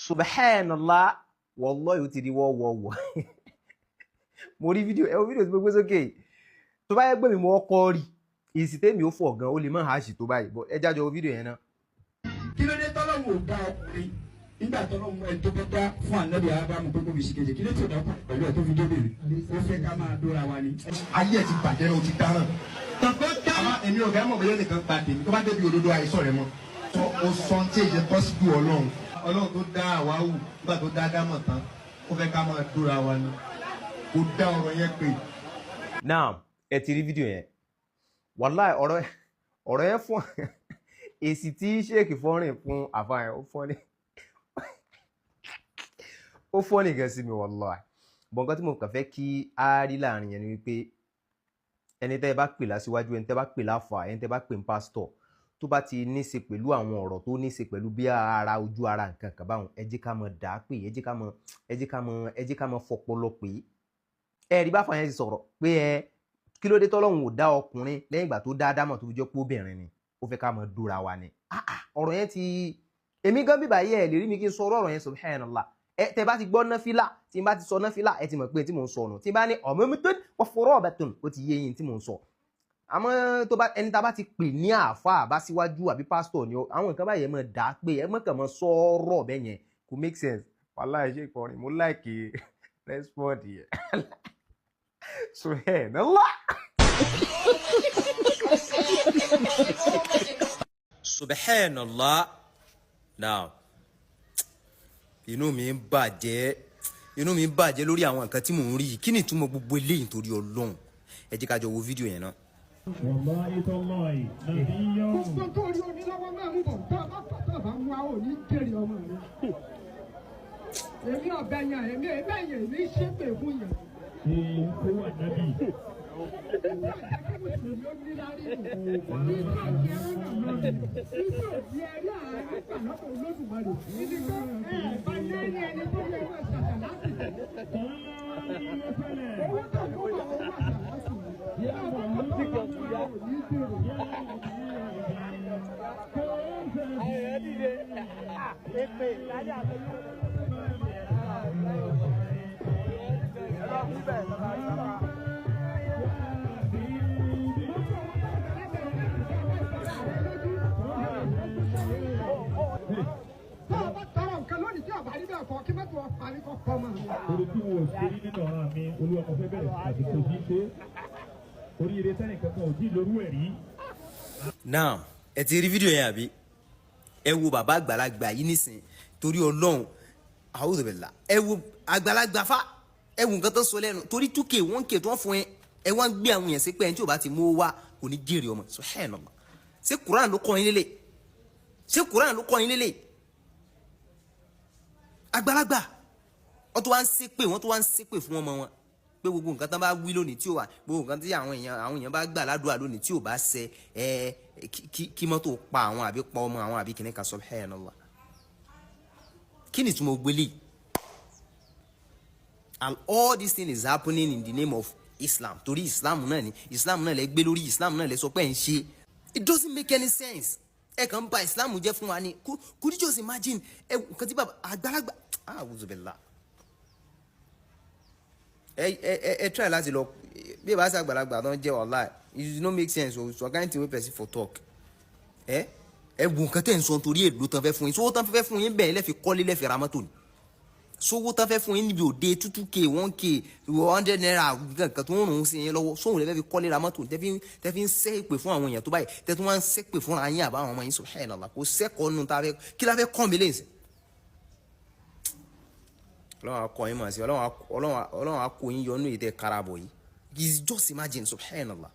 Subhanallah, wallahi, ó ti di wọ́wọ́wọ́. Mo rí fídíò, ẹ wo fídíò tí mo gbé sókè yìí. Tó bá yẹ pé mi mo kọ́ rí èsì tèmi ó fọ̀ gan, ó lè má hàṣì tó báyìí bọ́. Ẹ jájọ wo fídíò yẹn náà. Kí ló dé tọ́lọ́hun ò dá ọkùnrin nígbà tọ́lọ́hun ẹ̀ tó kọ́kọ́ fún ànábì Ádámù pé kó fi ṣìkejì? Kí ló tó dá ọkùnrin pẹ̀lú ẹ̀ tó fi dóbìnrin? Ó fẹ́ ká máa dóra wa ni. Ayé ẹ ti bàjẹ́ náà, o ti dáràn. Àmọ́ èmi ò fẹ́ mọ̀ bóyá nìkan gba tèmi tó bá débi òdodo àìsàn rẹ mọ́. O sọ tí èyí pọ́sibú. Ọlọ́run, Ọlọ́run tó dá àwa wù nígbà tó dá dámọ̀ tán, ó fẹ́ ká máa dóra wa ni. Kò dá ọ̀rọ̀ yẹn pé. Now, ẹ ti rí fídíò yẹn. Wàláì, ọ̀rọ̀ yẹn fún èsì tí Sheikh fọ́nrìn fún àfa yẹn, ó fọ́nì, ó fọ́nì gan sí mi, wàláì. Bọ̀ nǹkan tí mo kàn fẹ́ kí á rí láàrin yẹn ni wípé ẹni tẹ́ ẹ bá pè lásìwájú, ẹni tẹ́ bá pè láfà, ẹni tẹ́ bá pè ní pásítọ̀, tó bá ti ní í ṣe pẹ̀lú àwọn ọ̀rọ̀ tó ní í ṣe pẹ̀lú bí ara ojú ara nǹkan kan báwọn, ẹ jẹ́ ká mọ̀ dà á pè, ẹ jẹ́ ká mọ̀ fọpọlọ pé. Ẹ rí bá fàyẹn ti sọ̀rọ̀ pé ẹ kí ló dé tọ́lọ́hun ò dá ọkùnrin lẹ́yìn ìgbà tó dá Ádámọ̀ tó fi jẹ́ pé obìnrin ni, ó fẹ́ ká mọ̀ dóra wa ni. Ah ah, ọ̀rọ̀ yẹn ti èmi gan bíbá yẹ ẹ lè rí mi kí n sọ ọ̀rọ̀ yẹn. Subhanallah. Ẹ tẹ bá ti gbọ́ náfìlà, tí n bá ti sọ náfìlà, ẹ ti mọ̀ pé tí mò ń sọ nù. Tí n bá ní ọ̀mọ́mọ́tòn wọ́n fọ̀rọ̀ ọ̀bẹ tó ó ti yé yín tí mò ń sọ. Àmọ́ tó bá ẹni tá a bá ti pè ní àáfàá bá síwájú àbí pásítọ̀ ni, àwọn nǹkan báyẹn mọ̀ dá pé ẹ mọ̀ kàn mọ̀ sọ̀rọ̀ bẹ́ẹ̀ yẹn, kò make sense. Wàláhì, ṣe ìkọrin mo like respond yẹn. Subhanallah. Subhanallah. Now, inú mi ń bàjẹ́, inú mi ń bàjẹ́ lórí àwọn nǹkan tí mò ń rí yìí. Kí ni ìtumọ̀ gbogbo eléyìí torí Ọlọ́run? Ẹ jẹ́ ká jọ wo fídíò yẹn náà. Wallahi tallahi, nabiyyun. Gbogbo tó rí onílọ́wọ́ máa ń bọ̀, tó a bá fà, tó a bá mú wa, ò ní jèrè ọmọ rẹ. Èmi ọ̀bẹ yẹn, èmi ẹ̀bẹ̀ yẹn, èmi ṣépè fún yẹn. Ee, huwa nabi. Nígbà jẹ́ kí mùsùlùmí ó ní lárí nù nígbà tí ẹ rọ́nà lọ nù nígbà tí ẹ rí àánú gbà lọ́dọ̀ Olódùmarè níbi tó ẹ bá lé ní ẹni tó yẹ máa ṣàṣà láti Sallallahu alayhi wa sallam. Owó tó kó bọ̀, owó àṣà láti Ya ò ní jèrè. Tó o bá tọrọ nǹkan lónìí tí ọba rí bẹ́ẹ̀ fọ kí mẹ́tò ọ̀pá ní kò pọ̀ mọ́. Torí tí wọn ò ṣe rí nínú ọ̀ràn mi, Olúwa, mo fẹ́ bẹ̀rẹ̀ àsìkò yìí ṣe. Oríire sẹ́nì kankan ò tí ì lórú ẹ̀ rí. Now, ẹ ti rí fídíò yẹn àbí? Ẹ wo bàbá àgbàlagbà yìí nísìn torí Ọlọ́run. A'udhu billah. Ẹ wo àgbàlagbà fa, ẹ wo nǹkan tó sọ lẹ́nu torí 2K, 1K tó ń fún ẹ. Ẹ wá ń gbé àwọn èèyàn sí pé ẹni tí ò bá ti mú wá kò ní jèrè ọmọ. Subhanallah. Ṣé Quran ló kọ́ yín lélẹ̀? Ṣé Quran ló kọ́ yín lélẹ̀? Àgbàlagbà, wọ́n tó wá ń ṣépè, wọ́n tó wá ń ṣépè fún ọmọ wọn pé gbogbo nǹkan tán bá wí lónìí tí ò wà, gbogbo nǹkan tí àwọn èèyàn bá gbà ládùúgbà lónìí tí ò bá ṣẹ ẹ, kí mọ́tò pa àwọn àbí pa ọmọ àwọn àbí kìnìún kan. Subhanallah. Kí ni ìtumọ̀ gbélé? And all this thing is happening in the name of Islam. Torí Islam náà ni, Islam náà lẹ gbé lórí, Islam náà lẹ sọ pé ẹ ń ṣe. It doesn't make any sense. Ẹ kàn ń ba Islam jẹ́ fún wa ni. Could you just imagine? Ẹ nǹkan tí bàbá àgbàlagbà, a'udhu billah. Ẹ try láti lọ bí ẹ bá ṣe àgbàlagbà tó ń jẹ́. Wàhálà, it no make sense o. So kind thing wey person for talk. Ẹ wo nǹkan tẹ̀ ń sọ torí èlò tán fẹ́ fún yín, sówó tán fẹ́ fún yín bẹ́ẹ̀ lẹ́fi kọ́lé, lẹ́fi ra mọ́tò ni, sówó tán fẹ́ fún yín níbi òde 2K, 1K, ₦100 nǹkan tó ń rùn sí yín lọ́wọ́, sóhun lẹ́fẹ́ fi kọ́lé ra mọ́tò tẹ́ fi ń sẹ́ ìpè fún àwọn èèyàn tó báyìí, tẹ́ tún wá ń sẹ́ pè fún ayé àbá àwọn ọmọ yín? Subhanallah. Kò sẹ́kọ̀ọ́ nù tá a fẹ́ kí la fẹ́ kọ́ mi lẹ́sìn. Ọlọ́run á kọ́ yín mọ̀ sí. Ọlọ́run á kó yín yọnú èyí tẹ́ karabọ̀ yìí. Just imagine, subhanallah.